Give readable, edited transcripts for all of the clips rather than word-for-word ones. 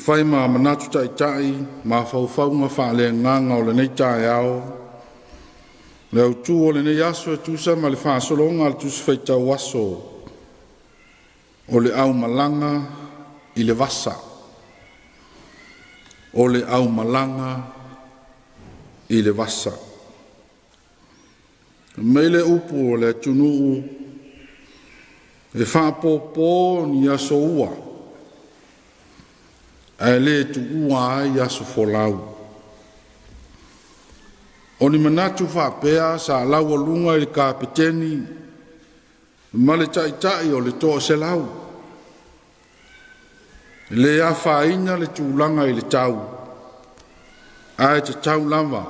Fai ma manatu taita'i ma mafaufauga faale-Agaga o lenei taeao, le autu o lenei aso e tusa ma le faasologa o le Tusi Faitau Aso o le Aumalaga i le Vasa. O le aumalaga i le vasa. Fai mai le upu a le atunuu, e faapopo ni aso ua, ae le tuua ai aso folau. O ni manatu faapea sa laualuga i le Kapeteni ma le Taitai o le Toaselau, e le afaina le tulaga i le tau, ae tatau lava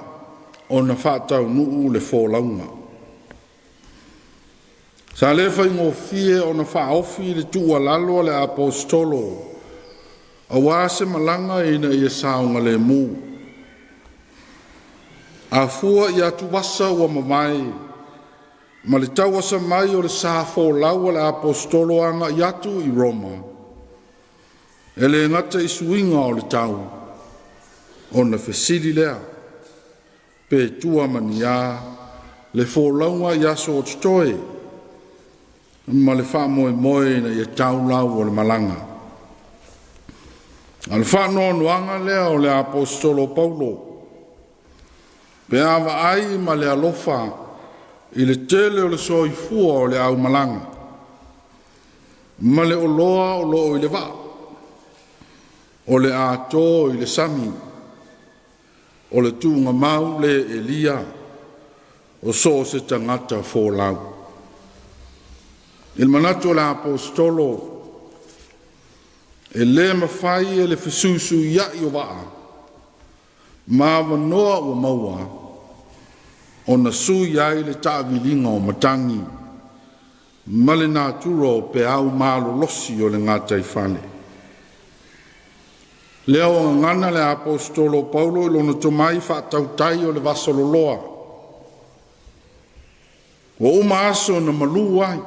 ona faataunuu le folauga. Sa le faigofie ona faaofi le tuualalo a le Aposetolo aua se malaga ina ia saogalemu. A fua i atuvasa ua mavae ma le tauasa mai o le sa folau a le Aposetolo agai atu i Roma, e le gata i suiga o le tau, ona fesili lea, pe tua ma ni a le folauga i aso o totoe ma le faamoemoe ina ia tau lau o le malaga. A o le faanoanoaga lea o le Aposetolo o Paulo pe a vaai ma le alofa i le tele o le soifua o le aumalaga ma le oloa o lo o i le vaa, o le a to i le sami o le tuugamau le elia o so o se tagata folau. I le manatu o le Aposetolo, e le mafai e le fesuisuiai o vaa ma avanoa ua maua ona sui ai le taaviliga o matagi ma le natura o peau malolosi o le gataifale. O lea ua gagana le Aposetolo o Paulo i lona tomai faatautai o le vasaloloa, ua uma aso na malu ai,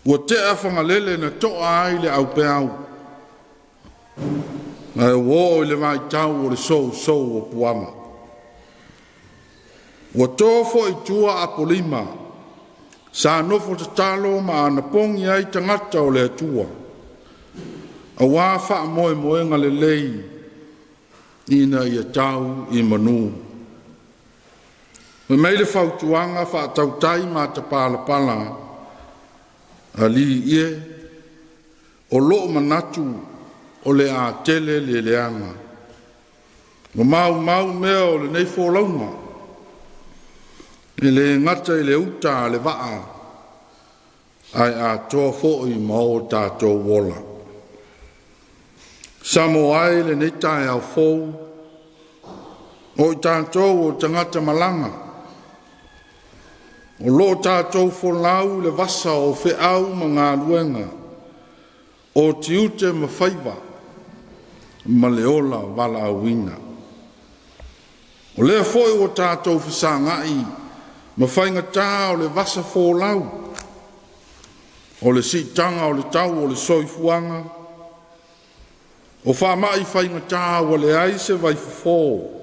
ua tea fagalele na to'a ai le aupeau, ae ua oo i le vaitau o le sousou o puava. Ua to foi i tua Apolima sa nofo tatalo ma anapogi ai tagata o le Atua aua faamoemoega lelei ina ia tau i manu. Fai mai le fautuaga faatautai matapalapala, “Alii e, o lo'u manatu o le a tele le leaga ma maumau mea o lenei folauga, e le gata i le uta a le vaa ae atoa foi ma o tatou ola.” Samoa e i lenei taeao fou, o i tatou o tagata malaga, o lo o tatou folau i le vasa o feau ma galuega, o tiute ma faiva, ma le ola valaauina. O lea foi ua tatou fesagai ma faigata o le vasa folau, o le siitaga o le tau o le soifuaga, o faamai faigata ua leai se vaifofo,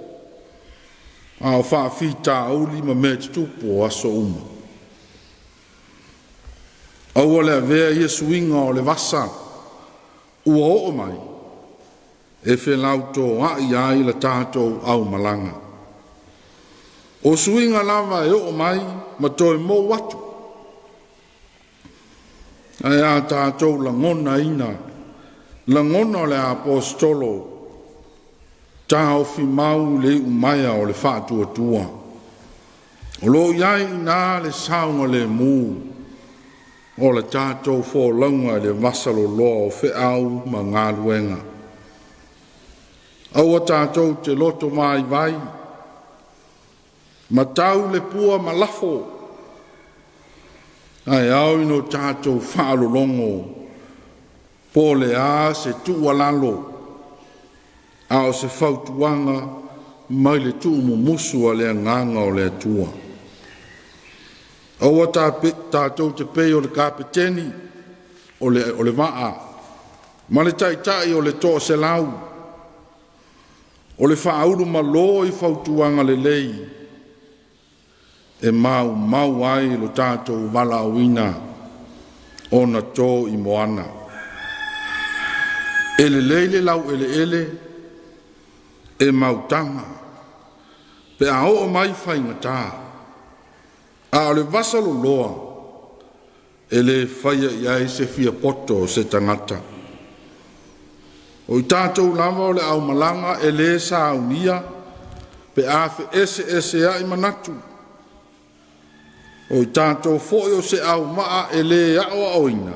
a o faafitauli ma mea tutupu o aso uma. Aua le avea ia suiga o le vasa ua oo mai e felautoa'i ai la tatou aumalaga. O suiga lava e oo mai ma toe mou atu, ae a tatou lagonaina lagona o le Aposetolo, taofi mau le iumaea o le faatuatua, o lo o i ai i ina le saogalemu o le tatou folauga i le vasa loloa o feau ma galuega. Aua tatou te loto vaivai ma tau le pua ma lafo, ae ao ina o tatou faalologo po o le a se tuualalo a o se fautuaga mai le tuumumusu a le Agaga o le Atua. Aua tatou te pei o le kapeteni o le vaa ma le Taitai o le Toaselau, o le faaulumalo i fautuaga lelei e maumau ai lo tatou valaauina ona to i moana. E lelei le laueleele e mautaga pe a oo mai faigata, a o le vasaloloa e le faia i ai se fiapoto o se tagata. O i tatou lava o le aumalaga e le saunia pe a feeseeseai manatu. O i tatou foi o se auvaa e le aoaoina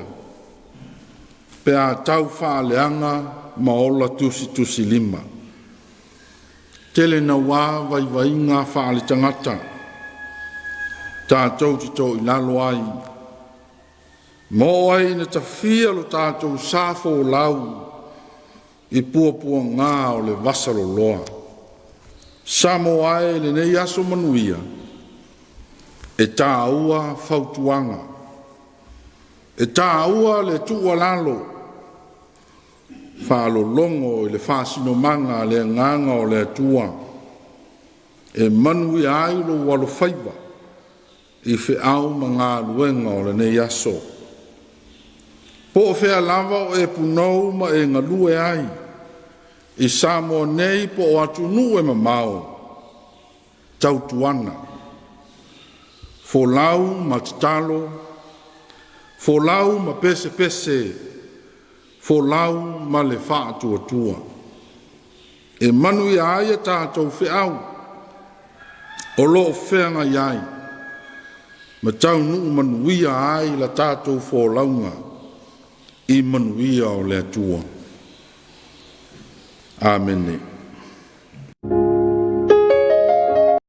pe a taufaaleaga ma ola tusitusilima. Tele naua vaivaiga faaletagata tatou te toilalo ai ma oo ai ina tafia lo tatou sa folau i puapuaga o le vasaloloa. Samoa e, i lenei aso manuia, e taua fautuaga, e taua le tuualalo, faalologo i le faasinomaga a le Agaga o le Atua e manuia ai lou alofaiva i feau ma galuega o lenei aso. Po o fea lava o e punou ma e galue ai, i Samoa nei po o atunuu e mamao, tautuana, folau ma tatalo, folau ma pesepese, folau ma le faatuatua. E manuia ai a tatou feau o lo o feagai ai, ma taunuu manuia ai la tatou folauga i manuia o le Atua. Amene.